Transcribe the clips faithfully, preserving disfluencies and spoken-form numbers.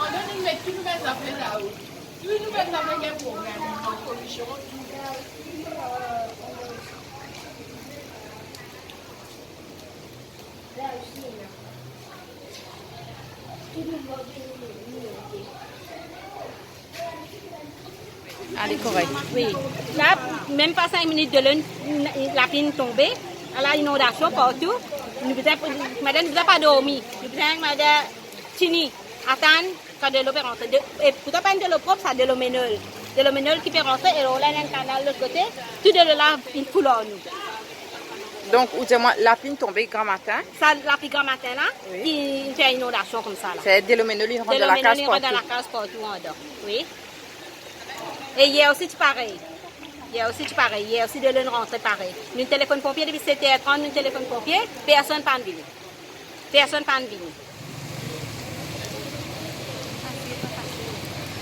Pandan nou met tou nou bann zafer lao, tou nou bann zafer gagn problem. Komision, tou. Ale, korek. Wi. La, mem pa sink minit delo, lapli tonbe. Ala inondasion partou. Nou bizin, madanm, nou bizin pa dormi. Nou bizin, madanm, tini, atann kan delo pe rantre. De, e pourtan pa enn delo prop, sa delo menol. Delo menol ki pe rantre, e lor la, ena enn kanal lot kote. Tou delo la vinn koule ar nou. Donk, ou dir mwa, lapli tonbe gramatin? Sa lapli gramatin la, wi, ki fer inondasion koumsa la. Sa delo menol inn rant dan lakaz partou. Delo menol inn rant dan lakaz partou andan. Wi. E yer osi ti parey. Yer osi ti parey. Yer osi delo inn rantre parey. Nou telefonn ponpie depi set er trant, nou telefonn ponpie, personn pa'nn vini. Personn pa'nn vini.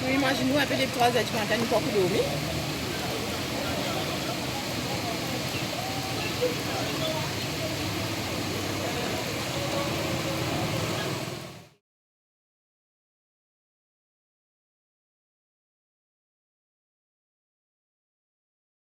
Nou imazinn nou, inpe depi trwa zer dimatin, nou pa pou dormi.